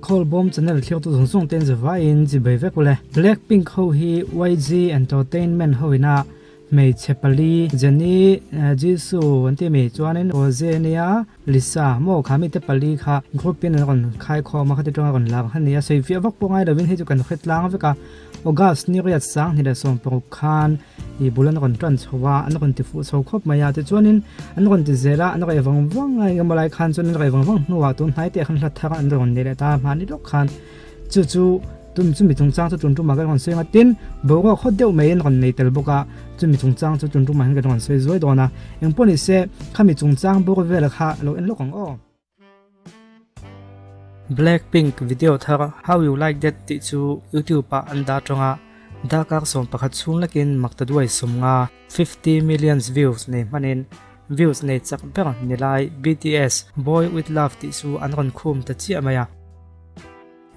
Khawlbawm channel thliaktu zawng zawng te an zavaiin chibai vek ule. Blackpink ho hi YG Entertainment ho ina hmeichhe pali Jennie, Jisoo an ti ami chuanin Rosé ania Lisa maw kha mite pali kha group in an rawn khaikhawm a khati tanga rawn lar a ni a sawi fiah vak pawh ngai lovin hei chu kan hre tlang vek a August ni riat sang hnih leh 16 khan ih bul an rawn tan chho a an rawn ti fuh chho khawp mai a tichuanin an rawn ti zel a an raih vang vang a engemaw lai khan chuan an raih vang vang hnuah tun hnai te khan hla thar an rawn nei leh ta mahni lawk khan chu chu Tum chumi chungchang chu tun tumah kan rawn sawi ang a, tin, boruak hawt deuh mai an rawn nei tel bawk a, chumi chungchang chu tun tumah hian kan rawn sawi zuai dawn a, engpawh ni se khami chungchang bawr vel kha lo en lawk ang aw. Blackpink video thar How You Like That tih chu YouTube ah an dah tawng a, darkar 11 chhung lekin maktaduai 50, 50 millions views nei hmanin views nei chak ber ni lai BTS Boy With Luv tih chu an rawn khum ta chiah mai a.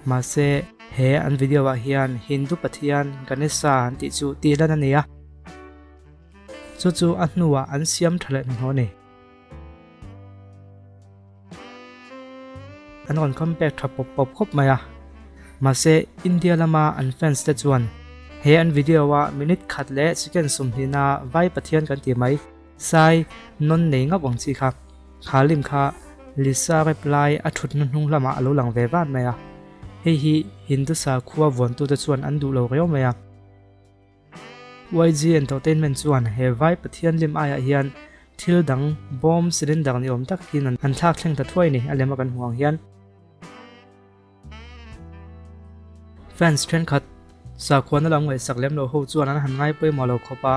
Mahse, he an video ah hian Hindu pathian Ganesha an tih chu tih lan a ni a, chu chu a hnuah an siam tha leh hnuhnawh a ni. An rawn come back tha pawp pawp khawp mai a, mahse India lama an fans te chuan he an video a minute khat leh second 20 a vai pathian kan tih mai sai nawn nei ngap ang chi kha. Kha lim kha Lisa reply a thutna hnung lamah a lo lang ve vat mai a, hei hi Hindu sakhua vuantute chuan an duh lo riau mai a. YG Entertainment chuan he vai pathian lim aiah hian thil dang bomb cylinder ni awm tak hian an thlak thleng ta thuai ni a lem a kan hmuh ang hian. Fans thenkhat sakhuana lam ngaihsak lem loh ho chuan an han ngai pawimawh lo khawp a,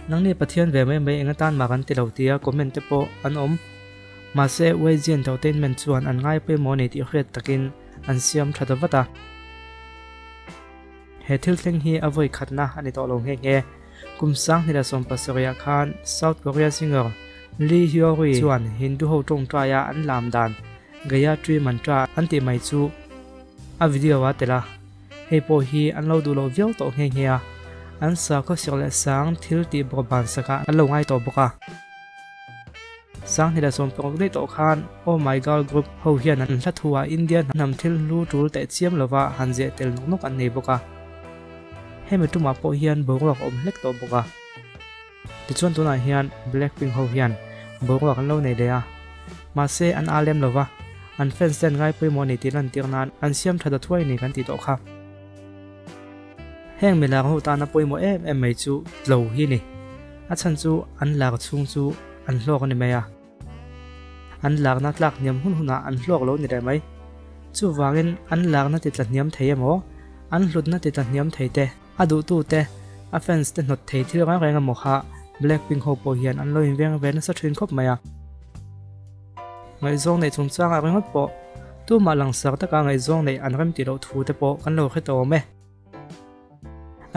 nangni Pathian ve mai mai eng atan mah kan ti lo tia comment te pawh an awm. Mahse YG Entertainment chuan an ngai pawimawh a ni tih hriat takin an siam tha ta vat a. He thil thleng hi a vawi khatna a ni tawh lo nghe nghe. Kum 2017 ah khan South Korea singer Lee Hyori chuan Hindu ho tawngtai a an lam dan Gayatri Mantra an tih mai chu a video a tel a, hei pawh hi an lo duh loh viau tawh nghe nghe a, an sakhaw sir leh sang thil tih bawk ban sakah an lo ngai tawh bawk a. 2016 daih tawh khan Oh My Girl Group ho hian an hla thu ah India hnam thil hlu tul teh chiam lova han zeh tel nawk nawk an nei bawk a, hemi tumah pawh hian boruak a awm hlek tawh bawk a. Tichuan tunah hian Blackpink ho hian boruak an lo nei leh a, mahse an a lem lova, an fans te an ngai pawimawh a ni tih lantir nan an siam tha ta thuai a ni kan tih tawh kha. Heng milar ho tana pawimawh em em mai chu tlo hi a ni. A chhan chu an lar chhung chu an hlawk a ni mai a, an larna tlak hniam hun hunah an hlawk lo ni leh mai. Chuvangin an larna ti tla hniam thei emaw, an hlutna ti tla hniam thei te, A duhtute, a fans te hnawt thei thil reng reng emaw kha Blackpink ho pawh hian an lo inveng ve nasa thin khawp mai a. Ngaihzawng neih chungchangah ringawt pawh tumah langsar taka ngaihzawng neih an rem tih loh thu te pawh kan lo hre tawh awm e.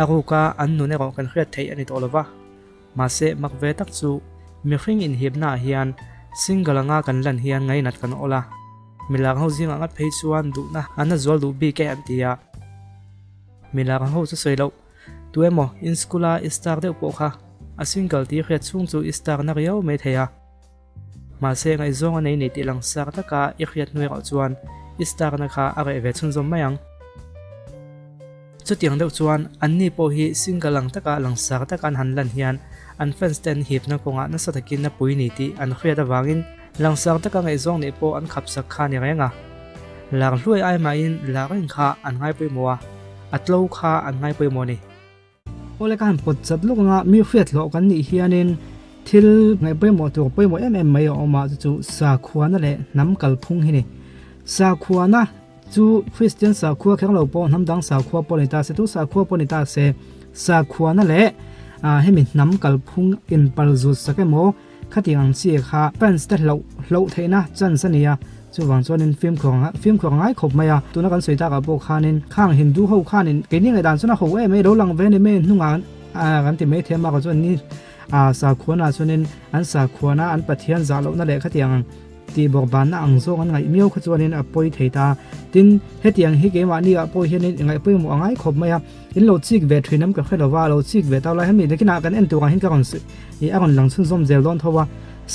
A ruka an nun erawh kan hriat theih a ni tawh lova. Mahse mak ve tak chu mihring inhipnaah hian single anga kan lan hian ngainat kan awl a. Milar ho zingah ngat phei chuan duhna an la zual duh bik e an ti a. Milar ho chu sawi loh. Tu emaw in school a i star deuh pawh kha a single tih hriat chhung chu i star na riau mai thei a. Mahse ngaihzawng a nei ni tih langsar taka i hriat hnu erawh chuan i star na kha a reh ve chhunzawm mai ang. Chutiang deuh chuan anni pawh hi single ang taka langsar taka an han lan hian an fans te an hipna kawngah nasa takin a pui ni tih an hriat avangin langsar taka ngaihzawng neih pawh an khapsak kha a ni reng a. Lar hluai ai mahin lar reng kha an ngai pawimawh a, a tlo kha an ngai pawimawh a ni. Awle ka han pawt chat lawk anga mi hriat hlawh kan nih hianin thil ngaih pawimawh tur pawimawh em em mai a awm a, chu chu sakhuana leh hnam kalphung hi ni. Sakhuana chu Kristian sakhua kher lo pawh hnam dang sakhua pawh ni ta se, tu sakhua pawh ni ta se, sakhuana leh hemi hnam kalphung inpal zut sak emaw Khatiang ang chi kha fans te hloh hloh theihna chance a ni a, chuvang chuanin fimkhur fimkhur a ngai khawp mai a, tuna kan sawi takah pawh khanin khang Hindu ho khanin keini ngaihdan chuan a ho em mai lo lang ve ni mai hnungah kan ti mai thiam a ka chuan ni a sakhuana chuanin an sakhuana an Pathian zah lohna leh khatiang ang tih bawk banna ang zawng an ngaih miau kha chuanin a pawi thei ta. Tin, hetiang hi keimahni ah pawh hianin i ngaih pawimawh a ngai khawp mai a, in lo chik ve thin em ka hre lo va, lo chik ve tau lai hemi nakinah kan en turah hian ka rawn i a rawn lang chhunzawm zel dawn tho a.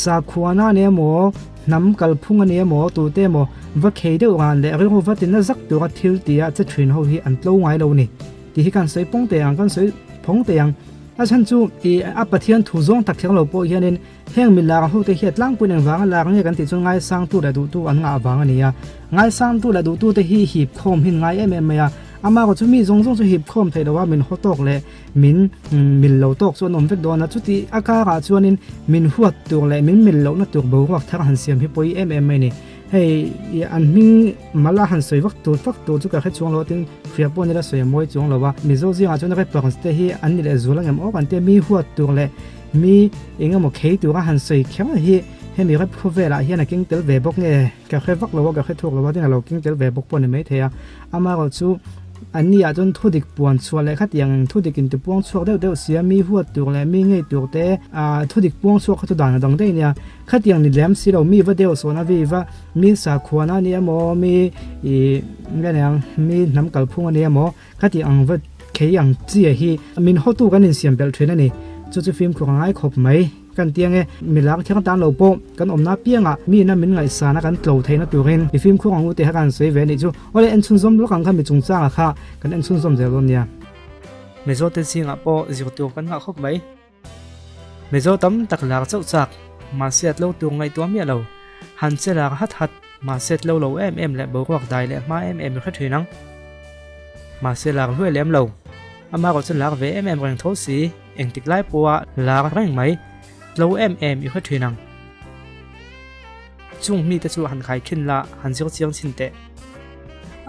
Sakhuana a ni emaw, hnam kalphung a ni emaw, tute emaw va khei deuh ran leh rilru va tina zak tura thil tia che thin ho hi an tlo ngai lo a ni tih hi kan sawi pawng teh ang, kan sawi phawng teh ang. A chhan chu i a Pathian thu zawng tak kher lo pawh hianin heng milar hote hi a tlangpuiin engvanga lar nge kan tih chuan ngaisangtu leh duhtu an ngah vang a ni a. Ngaisangtu leh duhtute hi hip khawm hin ngai em em mai a, amaherawhchu chu mi zawng zawng chu hip khawm theih loha min haw tawk leh min mil lo tawk chu an awm vek dawn a, chuti a karah chuanin min huat tur leh min mil lohna tur boruak thar han siam hi pawi em em mai a ni. Hei an hming mal a han sawi vak tur vak tur chu ka hre chuang lo a, tin hria pawh nila sawi a mawi chuang lo a, Mizo zingah chuan rappers te hi an ni leh zual ang em aw kan tia mi huat tur leh mi eng emaw khei tura han sawi kher hi hemi rap khawvelah hian a keng tel ve bawk nge ka hre vak lo a, ka hre thuk lo a, tin a lo keng tel ve bawk pawh a ni maithei a, amaherawhchu chu An ni ah chuan thudik puan chhuah leh khatiang eng thudik in tipuang chhuak deuh deuh sia mi huat tur leh mi ngei tur te ah thudik puang chhuak kha chu dan a dang daih nia. Khatiang ni lem si lo mi va deuh sawn a vi va mi sakhuan a ni emaw mi ih nge niang mi hnam kalphung a ni emaw khatiang ang va khei ang chi ah hi min hawtu kan insiam belh thin a ni. Chu chu fimkhur a ngai khawp mai. Kan tiang e, milak thiang tan lo pawh kan awmna piangah miin a min ngaihsana kan tlo theihna turin i fimkhur ang u tih kha kan sawi ve a nih chu. Awle en chhunzawm lawk ang kha mi chungchangah kha kan en chhunzawm zel dawn nia. Mizo te zingah pawh zir tur kan ngah khawp mai. Mizo tam tak lar chauh chak, mahse a tlo tur ngaihtuah miah lo. Han che lar hat hat, mahse tlo lo em em leh boruak dai leh hma em em i hre thin ang. Mahse lar hluai lem lo. Amaherawh chu lar ve em em reng tho si. Engtik lai pawha lar reng mai, tlo em em i hre thin ang. Chung mite chu han khai khin la, han zir chiang chhin teh.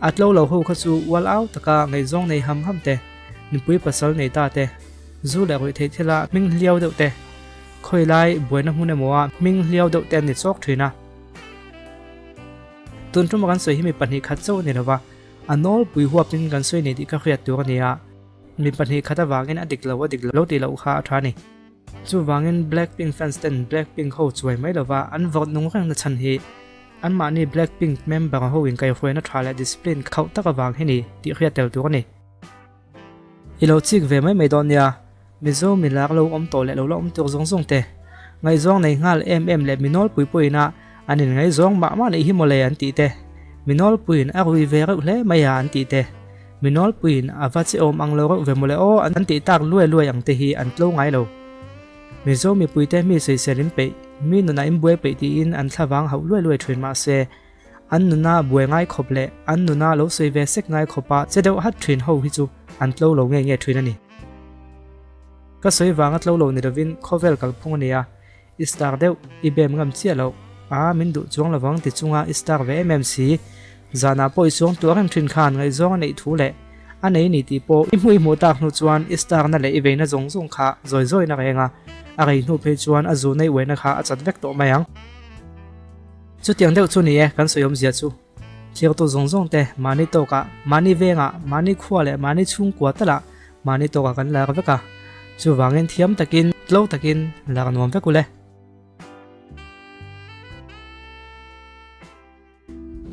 A tlo lo ho kha chu ual au taka ngaihzawng nei ham ham te, nupui pasal nei ta te, zu leh ruih theih thila hming hliau deuh te, khawi lai buaina hmun emaw a hming hliau deuh te an ni chawk thin a. Tun tuma kan sawi hi mi pahnih khat chauh a ni lova, a nawlpui huapin kan sawi nei tih ka hriat tur a ni a. Mi pahnih khat avangin a dik lo a dik lo tih loh kha a tha a ni. Chuvangin Blackpink fans ten Blackpink ho chuai mai lova an vawt nung reng na chhan hi anmahni Blackpink member ho inkaihhruaina tha leh discipline khauh tak avang hi ni tih hriat tel tur a ni. I lo chik ve mai mai dawn nia, Mizo mi lak lo awm tawh leh lo la awm tur zawng zawng te, ngaihzawng nei nghal em em leh mi nawlpui pawhin a an inngaihzawng mah mah neih hi mawle an tih te, mi nawlpuiin a rui ve reuh hle mai a an tih te, Mi nawlpuiin a va che awm ang lo reuh ve mawle aw an tih tak luai luai ang te hi an tlo ngai lo. Mizo mipuite mi sawisel in peih, mi nunah in buai peih tiin an thlavang hauh luai luai thin mahse, an nuna buai ngai khawp leh an nuna lo sawi ve sek ngai khawpa che deuh hat thin ho hi chu an tlo lo nge nge thin a ni. Ka sawi vanga tlo lo ni lovin khawvel kalphung a nia, I star deuh, i bem ngam chiah loh. A, min duh chuang lovang ti chunga i star ve em em si. Zanah pawh i suang tuar em thin khan ngaihzawng a neih thu leh a nei ni tih pawh i hmuh i hmuh tak hnu chuan i star na leh i veina zawng zawng kha zawi zawiin a reng a, a rei hnu phei chuan a zu nei uaina kha a chat vek tawh mai ang. Chutiang deuh chu ni e, kan sawi awmzia chu. Thirtu zawng zawng te mahni tawkah, mahni vengah, mahni khua leh mahni chhungkua talah mahni tawkah kan lar vek a. Chuvangin thiam takin, tlo takin lar nuam vek ule.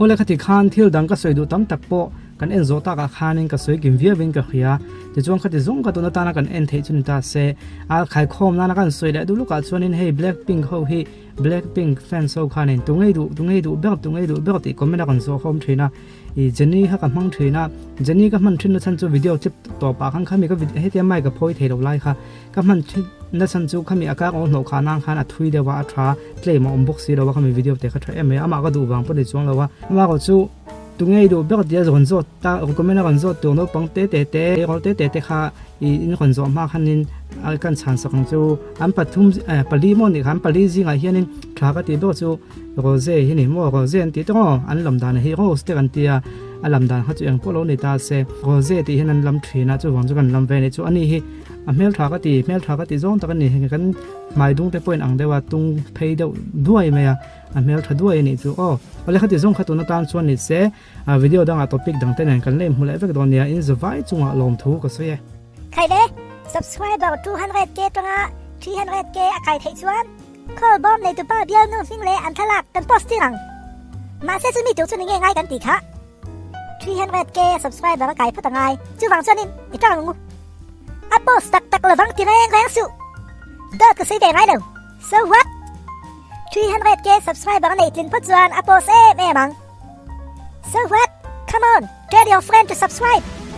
Awle khati khan thil dang ka sawi duh tam tak pawh kan en zawh takah khanin ka sawi kim viauin ka hria. Tichuan khati zawng ka tun atana kan en theih chu ni ta se, a khaikhawm nana kan sawi leh duh lukah chuanin hei Blackpink ho hi Blackpink fans ho khanin tu ngei duh tu ngei duh ber tu ngei duh ber tih comment a rawn zawh khawm thin a, ih Jennie kha ka hmang thin a, Jennie ka hman thin na chhan chu video clip tawpah khan khami ka video hetia mic a phawi thei lo lai kha ka hman thin na chhan chu khami a kar aw hnawh khah nan khan a thui deuh a a tha tlem a awm bawk si lo a khami video te kha tha em mai a amah ka duh vang pawh ni chuang lo a amaherawh chu tu ngei duh ber tia rawn zawt ta comment a rawn zawt tur naupang te te te tleirawl te te te kha ih in rawn zawh hma khanin a kan chhan sak ang chu an pathum eh pali maw nih kha an pali zingah hianin tha ka tih ber chu Rose hi ni maw Rose an tih tawng aw an lam dan hi Rose te kan tia a lam dan kha chu eng pawh lo ni ta se Rose tih hian an lam thin a chuvang chu kan lam ve anih chu ani hi a hmel tha ka ti hmel tha ka ti zawng tak a ni heng kan hmai dung te pawhin ang deuh a tung phei deuh duai mai a. A hmel tha duai a nih chu aw. Awle khati zawng kha tun atan chuan ni se video dangah topic dang te nen kan la inhmu leh vek dawn nia in zavai chungah lawmthu ka sawi e. Khai le, subscriber 200k tanga 300k a kai theih chuan call bawm neitupa bialnu hming leh an thlalak kan post tir ang. Mahse chumi tur chu ni nge ngai kan tih kha. 300k subscriber a kai phawt a ngai, chuvang chuanin i tang ang u. A post tak tak lovang ti reng reng suh. Dawt ka sawi ve ngai lo. So what? 300k subscriber a neih tlin phawt chuan a post em em ang. So what? Come on, tell your friend to subscribe!